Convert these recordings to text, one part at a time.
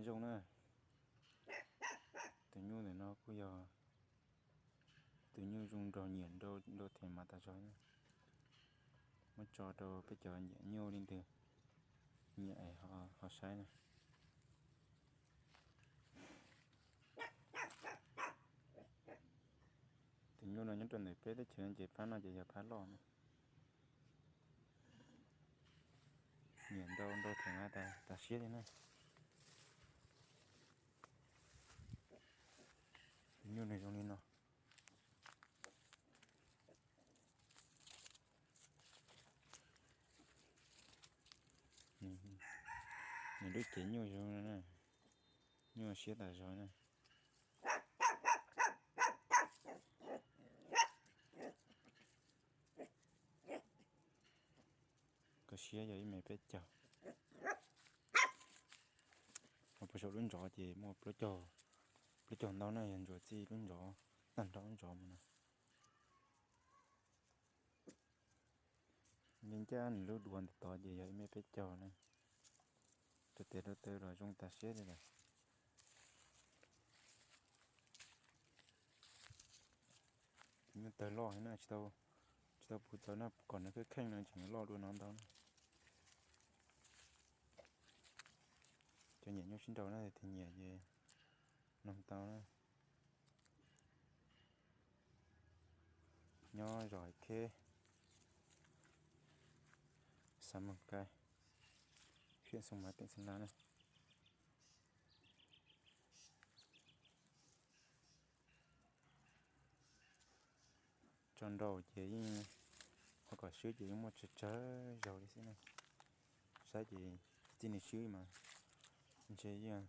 Zoo na, tus nyuj ntawm no kuj yog tus nyuj zoo nraug nyiam nrau nrau theem mas tas zog na. Muab tso rau peb cov nyiam nyuj li ntawd nyiam es ho saib na. Tus nyuj no nyob rau ntawm peb teb chaws ces phab no ces yog phab loj na. Nyiam nrau nrau theem mas tas siab li na. Tus nyuj nws zoo li no. Nws lub cev nyuj zoo na, nyuaj siab tas zog na. Koj siab yog ib mev peb caug. Ho puag saum lub ntsov ces muaj plaub caug ntau na, yog ntsuas txij lub ntsov tag nrho lub ntsov mus na. Nce ncaj nws lub duav ntawm tod ces yog ib mev peb caug na. Rau tes rau taw los zoo tas siab li lawm. Tus nyuj tawg loj heev na, tsis tau puv txawv na, kom nws kheej kheej no tseem loj dua no ntau na. Cov nyiam nyuj sib nrau na, tus nyiam ces noog tau na. Nyob zos Hais Kheb, xav Moos Kais, hiam Xoo Mas teem Xeev Las na. Tso nrau ces yeej, ho kom swb ces yeej muaj tsawg tsawg zaus li xwb na. Saib ces txij nws swb mas ntshe yeej,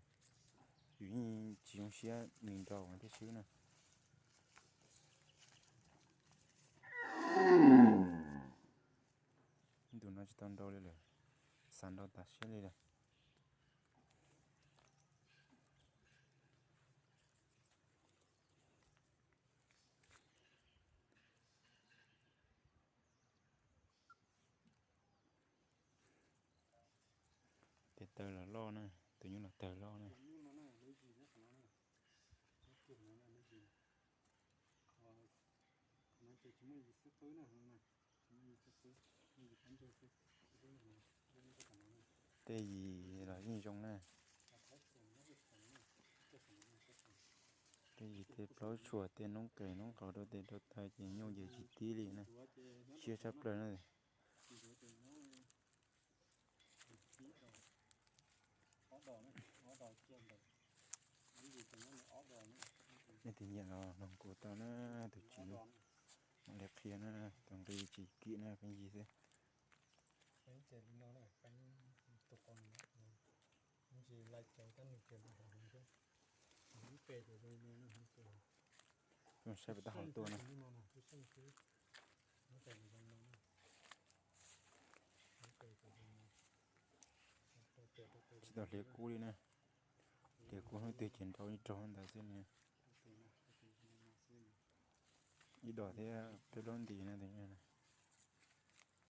yus yeej tsis zoo siab nws nrau thiaj swb na. Ntu no tsis tau nrau li lawm, xav nrau tas siab li lawm. Tes taw los loj na, tus nyuj los tawg loj na. Tej yim los yeej zoo na. Tej yim tej plaub tshuam tej noob kawm noob qaus rau tes rau taw ces nyuj ces tsis tib li na. Siab tshaj plaws na. Nej tus nyiam los noog kuv tau na, tus tsis mam li qhia na, tus nqi tsis kim na pheej yig xwb. Peb saib puas tau hauv tuaj na. Tsis tau hliav kub li na. Hliav kub hnub twg ces nrau ib rog ntawd xwb na. Ib dos thiab peb plaub nti na tus nyuj na.